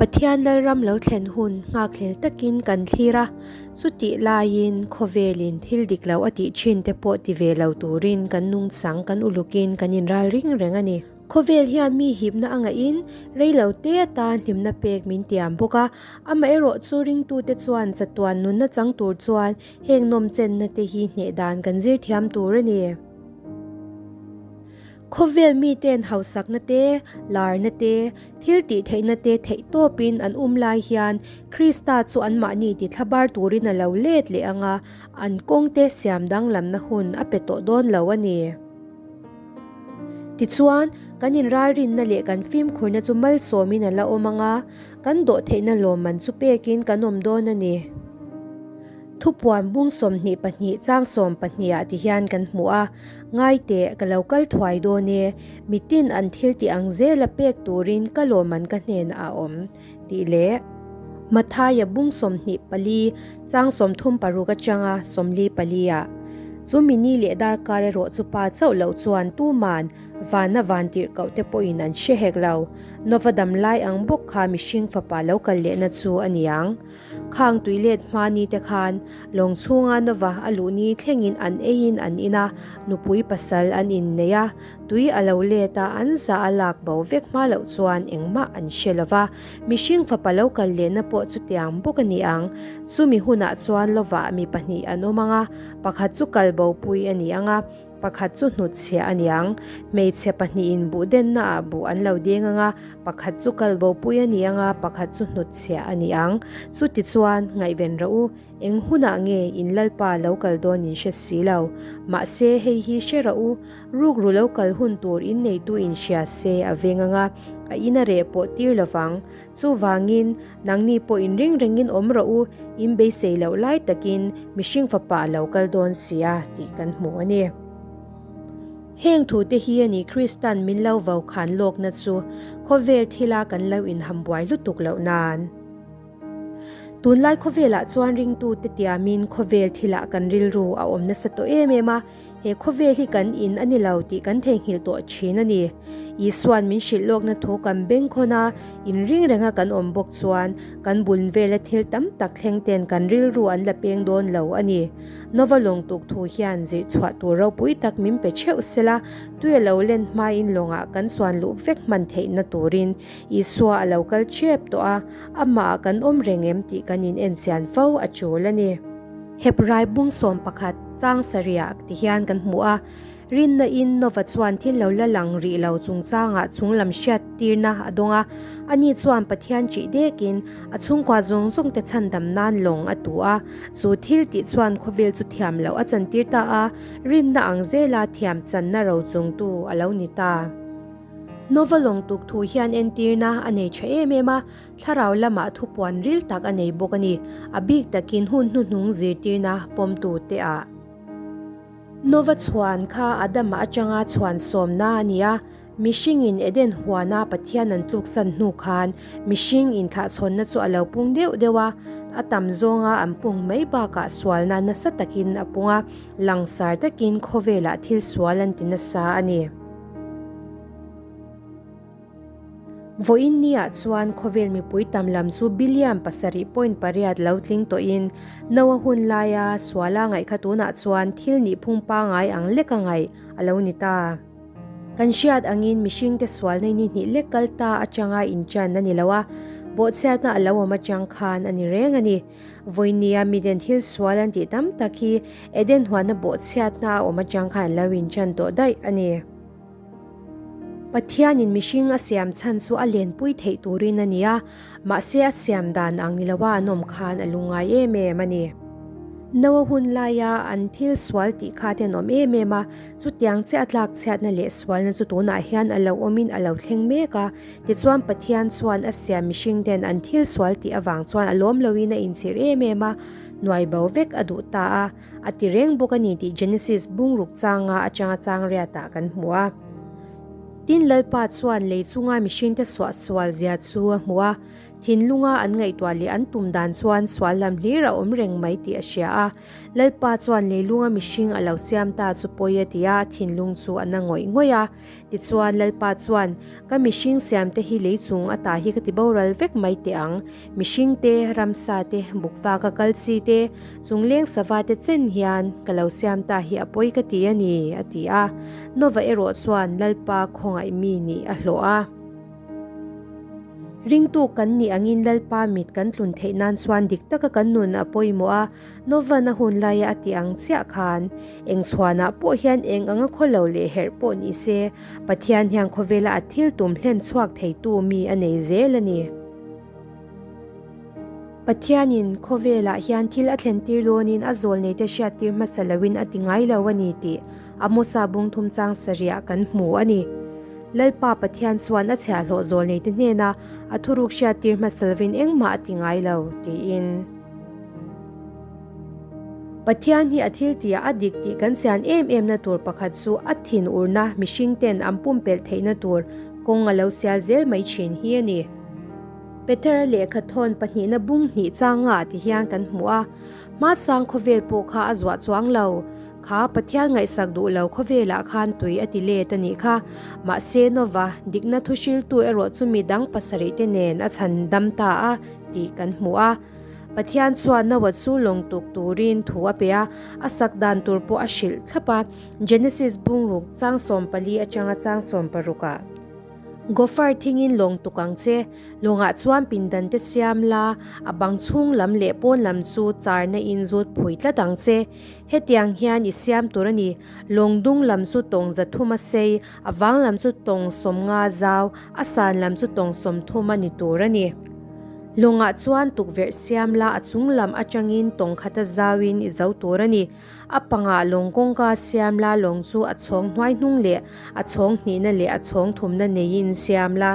Pathian Lalram lo thlen hun nghakhlel takin kan thlir a, chutih laiin khawvelin thil dik lo a tih thin te pawh ti ve lo turin kan nungchang kan ulukin kan inral ring reng a ni. Khawvel hian mi hipna a ngahin rei lo te atan hlimna pek min tiam bawk a, amaherawhchu ringtute chuan chatuan nunna chang tur chuan heng nawmchenna te hi hneh dan kan zir thiam tur a ni. Khawvel miten hausakna te, larna te, thil tih theihna te theih tawpin an um lai hian Krista chu anmahni ti thlabar turin a lo let leh ang a, an kawngte siam danglamna hun a pe tawh dawn lo a ni. Tichuan, kan inralrinna leh kan fimkhurna chu malsawmin a la awm ang a, kan dawhtheihna lawmman chu pekin kan awm dawn a ni. Thupuan bung 22 chang 12 ah ti hian kan hmu a, Ngai teh, ka lo kal thuai dawn e, mitin an thil tih ang zela pek turin ka lawmman ka hnenah a awm, tih leh Mathaia bung 24 chang 36 atanga 44 ah. Chu mini leh darkar erawh chu pa chauh loh chuan tuman vana vantirhkoh te pawhin an hre hek lo, Nova dam lai ang bawk kha mihring fapa lo kal lehna chu a niang. Khang tui let hma ni te khan lawng chhunga Nova a luh ni thlengin an eiin an in a, nupui pasal an innei a, tui a lo let a, an za a lak bo vek hma loh chuan engmah an hre lo va. Mihring fapa lo kal lehna pawh chutiang bawk a ni ang. Chumi hunah chuan Lovah mi pahnih an awm ang a, pakhat chu kal bopui a ni ang a, Pakhat chu hnutchhiah a niang. Hmeichhe pahnihin buh dennaah buh an lo deng ang a, pakhat chu kalbopui a ni ang a, pakhat chu hnutchhiah a ni ang. Chutichuan, ngaihven rawh u, eng hunah nge in Lalpa lo kal dawn in hre si lo. Mahse, hei hi hre rawh u, rukru lo kal hun tur in neitu in hria se a veng ang a, a in a reh pawh tir lo vang. Chuvangin, nangni pawh inring rengin awm rawh u, in beisei loh lai takin mihring fapa a lo kal dawn sia tih kan hmu a ni. Heng thute hi a ni Kristan min lo vo khan lawkna chu khawvel thila kan lo inham buai lutuk loh nan. Tunlai khawvelah chuan ringtute tiamin khawvel thilah kan rilru a awm nasa tawh em em a, He khawvel hi kan in a ni lo tih kan theihnghilh tawh thin a ni. Isua'n min hrilh lawkna thu kan bengkhawn a, inring renga kan awm bawk chuan kan bun vela thil tam tak thleng ten kan rilru an la peng dawn lo a ni. Nova lawng tuk thu hian zirh chhuah tur ropui tak min pe theuh sela, tui a lo len hmain lawngah kan chuan luh vek hman theihna turin Isua a lo kal tep tawh a, amahah kan awm reng em tih kan in enchian fo a tul a ni. Hebrai bung 11 chang sarih ti hian kan hmu a, rinna in Nova chuan thil lo la lang rih lo chungchangah chunglam hriat tirna a dawng a, ani chuan Pathian ṭih dekin a chhungkua zawng zawng te chhandam nan lawng a tu a, chu thil tih chuan khawvel chu thiam loh a chantir ta a, rinna ang zela thiam channa ro chungtu a lo ni ta. Nova lawng tuk thu hian entirna a nei ṭha em em a, Thlarau lamah thupuan ril tak a nei bawk a ni, a bik takin hun hnuhnung zirtirna pawmtu te ah. Nova chhuan kha Adama atanga chhuan sawmna a ni a, mihringin Eden huana Pathian an tluksan hnu khan mihring inthlahchhawnna chu a lo pung deuh deuh a, a tam zawnga an pung mai bakah sualna nasa takin a pung a, langsar takin khawvelah thil sual an ti nasa a ni. Vawiin niah chuan khawvel mipui tam lam chu billion pasarih point pariat lo tling tawhin Noa hun laia suala ngaih kha tunah chuan thil nihphung pangai ang leka ngaih a lo ni ta. Kan hriat angin mihringte sualna ni hnih lek kal ta atanga inṭan a ni lo a, bawhchhiatna a lo awm atang khan a ni reng a ni. Vawinia miten thil sual an tih tam tak hi Eden huana bawhchhiatna a awm atang khan an lo inṭan tawh daih a ni. Pathianin mihring a siam chhan chu a lenpui theih turin a ni a, mahse a siam dan ang ni loa an awm khan a lungngai em em a ni. Noa hun laia an thil sual tih kha te an awm em em a, chutiang chiah a tlak chhiatna leh sualna chu tunah hian a lo awmin a lo thleng mek a, tichuan Pathian chuan a siam mihring ten an thil sual tih avang chuan a lawm loin a inchhir em em a, nuai bo vek a duh ta a. A ti reng bawk a ni tih Genesis bungruk changa atanga chang riatah kan hmu a. Tin, Lalpa chuan lei chunga mihringte suahsual zia chu a hmu a, thinlunga an ngaihtuah leh an tum dan chuan sual lam hlir a awm reng mai tih a hria a. Lalpa chuan leilunga mihring a lo siam ta chu pawi a ti a, thinlung chu a na ngawih ngawih a. Tichuan, Lalpa chuan, Ka mihring siamte hi lei chung ata hi ka ti boral vek mai teh ang. Mihring te, ramsa te, bukva ka kal chi te, chung leng sava te chen hian ka lo siam ta hi a pawi ka ti a ni, a ti a. Nova erawh chuan Lalpa khawngaih mi nih a hlawh a. Ringtu kan nih angin Lalpa mit kan tlun theih nan chuan dik taka kan nun a pawimawh a, Novan a hun laia a tih ang chiah khan eng chhuanah pawh hian eng anga khawlo leh herh pawh ni se, Pathian hian khawvela a thil tum hlen chhuak theitu mi a nei zel a ni. Pathianin khawvelah hian thil a thlentir dawnin a zawlneite hriattir hmasa loin a ti ngai lo a ni tih Amosa bungthum chang sarihah kan hmu a ni. Lalpa Pathian chuan a chhiahhlawh zawlneite hnena a thuruk hriattir hmasa lovin engmah a ti ngai lo, tiin. Pathian hi a thil tihah a dik tih kan chian em emna tur pakhat chu a thinurna mihringten an pumpelh theihna tur kawng a lo sial zel mai thin hi a ni. Petera lehkha thawn pahnihna bung hnih changa ti hian kan hmu a, hmasang khawvel pawh kha a zuah chuang lo. Kha Pathian ngaihsak duh lo khawvelah khan tui a ti let a nih kha. Mahse Nova, dikna thuhriltu erawh chu mi dang pasarih te nen a chhan dam ta a tih kan hmu a. Pathian chuan Noah chu lawng tuk turin thu a pe a, a sak dan tur pawh a hrilh thlap a, Genesis bungruk chang 14 atanga chang 16 ah. Gopher thingin lawng tuk ang che, lawngah chuan pindan te siam la, a bang chhung lam leh pawn lam chu charna in zut phui tlat ang che. Hetiang hian i siam tur a ni, lawng dung lam chu tawng 300 a sei, a vang lam chu tawng 50 zau, a san lam chu tawng 30 a ni tur a ni. Lawngah chuan tukverh siam la, a chung lam atangin tawng khata zauin i zo tur a ni. A pangah lawng kawngka siam la lawng chu a chhawng hnuai hnung leh a chhawng hnihna leh a chhawng thumna neiin siam la.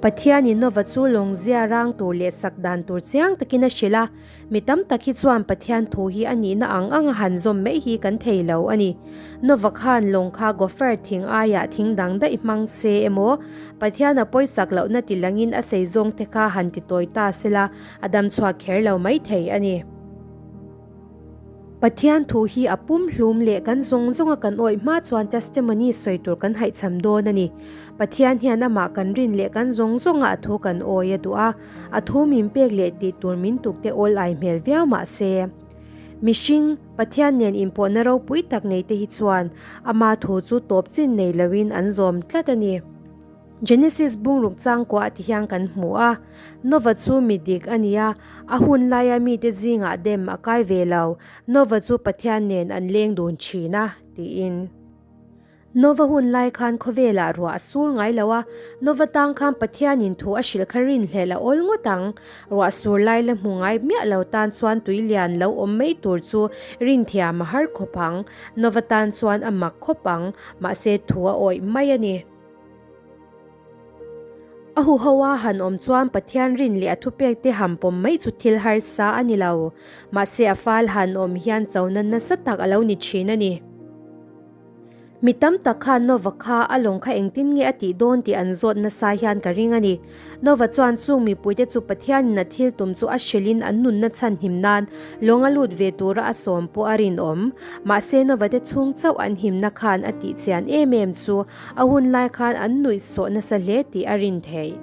Pathianin Nova chu lawng zia rang tur leh sak dan tur chiang takin a hrilh a, mi tam tak hi chuan Pathian thu hi a nihna ang anga han zawm mai hi kan thei lo a ni. Nova khan lawng kha gopher thing aiah thing dang daih hmang se emaw, Pathian a pawisak lohna ti langin a sei zawng te kha han ti tawi ta sela a dam chhuak kher lo mai thei a ni. Pathian thu hi a pum hlum leh kan zawng zawnga kan awih hma chuan testimony sawi tur kan haihcham dawn a ni. Pathian hian amah kan rin leh kan zawng zawnga a thu kan awi a duh a, a thu min pek leh tih tur min tuk te awl ai hmel viau mah se. Mihring, Pathian nen inpawhna ropui tak nei te hi chuan ama thu chu tawp chin nei loin an zawm tlat a ni. Genesis bungruk changkuah ti hian kan hmu a, Nova chu mi dik a ni a, a hun laia mite zingah dem a kai ve lo, Nova chu Pathian nen an leng dun thin a, tiin. Nova hun lai khan khawvelah ruah a sur ngai lo a, Nova tang khan Pathianin thu a hrilh kha rinhlelh a awl ngawt ang. Ruah sur lai la hmu ngai miah lo tan chuan tui lian lo awm mai tur chu rinthiam a har khawp ang. Nova tan chuan a mak khawp ang, mahse thu a awih mai a ni. A huho a han awm chuan Pathian rin leh a thupek te han pawm mai chu thil harsa a ni lo. Mahse a fal han awm hian chona nasa tak a lo ni thin a ni. Mi tam tak khan Nova kha a lawng kha engtin nge a tih dawn tih an zawt nasa hian ka ring a ni. Nova chuan chung mipuite chu Pathianin a thil tum chu a hrilhin an nunna chhanhim nan lawng a lut ve tura a sawm pawh a rinawm. Mahse Nova te chhung chauh an himna khan a tih chian em em chu a hun lai khan an nuih sawh nasa hle tih a rin theih.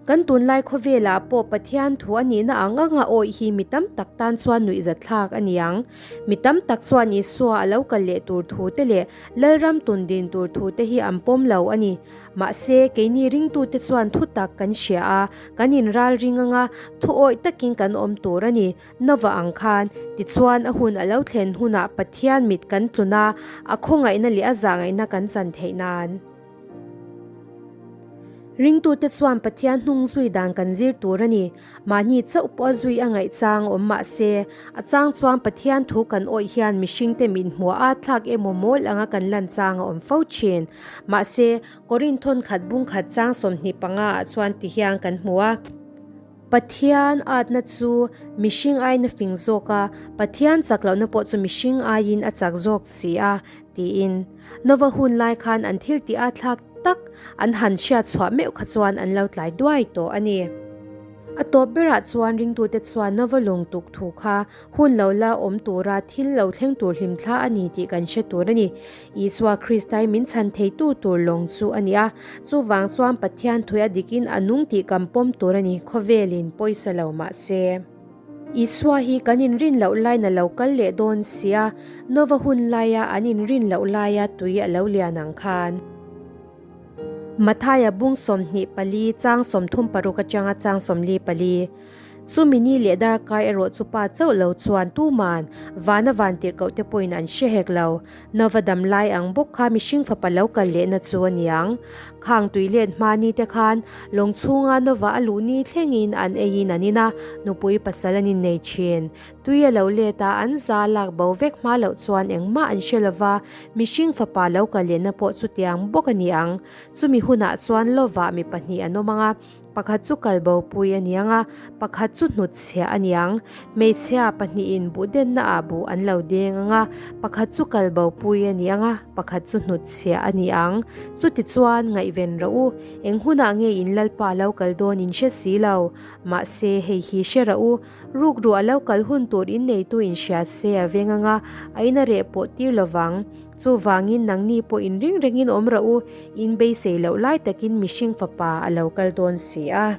Kan tunlai khawvelah pawh Pathian thu a nihna ang anga awih hi mi tam tak tan chuan nuihzatthlak a ni ang. Mi tam tak chuan Isua a lo kal leh tur thu te leh Lalram tun din tur thu te hi an pawm lo a ni. Mahse, keini ringtute chuan thu tak kan hria a, kan inral ring anga thu awih takin kan awm tur a ni. Nova ang khan, tichuan a hun a lo thlen hunah Pathian mit kan tlun a, a khawngaihna leh a zahngaihna kan chan theih nan. Ringtute chuan Pathian hnung zui dan kan zir tur a ni. Mahni chauh pawh a zui a ngaih chang awm mah se, a chang chuan Pathian thu kan awih hian mihringte min hmuah a thlak emaw mawl anga kan lan chang a awm fo thin. Mahse, Korinth thawnkhat bungkhat chang 25 ah chuan ti hian kan hmu a. Pathian atna chu mihring aiin a fing zawk a, Pathian chak lohna pawh chu mihring aiin a chak zawk si a, tiin. Nova hun lai khan an thil tih a thlak tak an han hriat chhuah meuh kha chuan an lo tlai duai tawh a ni. A tawp berah chuan ringtute chuan Nova lung tuk thu kha hun lo la awm tura thil lo thleng tur hlimthla a ni tih kan hre tur a ni. Isua Kristai min chhan theitu tur lawng chu a ni a, chuvang chuan Pathian thui a dikin a nung tih kan pawm tur a ni, khawvelin pawisa lo mah se. Isua hi kan inrin loh laiin a lo kal leh dawn sia, Nova hun laia an inrin loh laia tui a lo lian ang khan. Mathaia bung 24 chang 36 atanga chang 44. Chumi ni leh darkar erawh chu pa chauh lo chuan tuman vana van tirhkoh te pawhin an hre hek lo. Nova dam lai ang bawk kha mihring fapa lo kal lehna chu a niang. Khang tui let hma ni te khan lawng chhunga Nova a luh ni thlengin an eiin an in a, nupui pasal an innei thin. Tui a lo let a, an za lak bo vek hma loh chuan engmah an hre lova, mihring fapa lo kal lehna pawh chutiang bawk a ni ang. Chumi hunah chuan lovah mi pahnih an awm ang a, Pakhat chu kalbopui a niang a, pakhat chu hnutchhiah a niang. Hmeichhia pahnihin buhdenna ah buh an lo deng ang a, pakhat chu kalbopui a niang a, pakhat chu hnutchhiah a ni ang. Chutichuan, ngaihven rawh u, eng hunah nge in Lalpa lo kal dawn in hre si lo. Mahse, hei hi hre rawh u, rukru a lo kal hun tur in neitu in hria se a veng ang a, a in a reh pawh tir lovang. Chuvangin nangni pawh inring rengin awm rawh u, in beisei loh lai takin mihring fapa a lo kal dawn si a.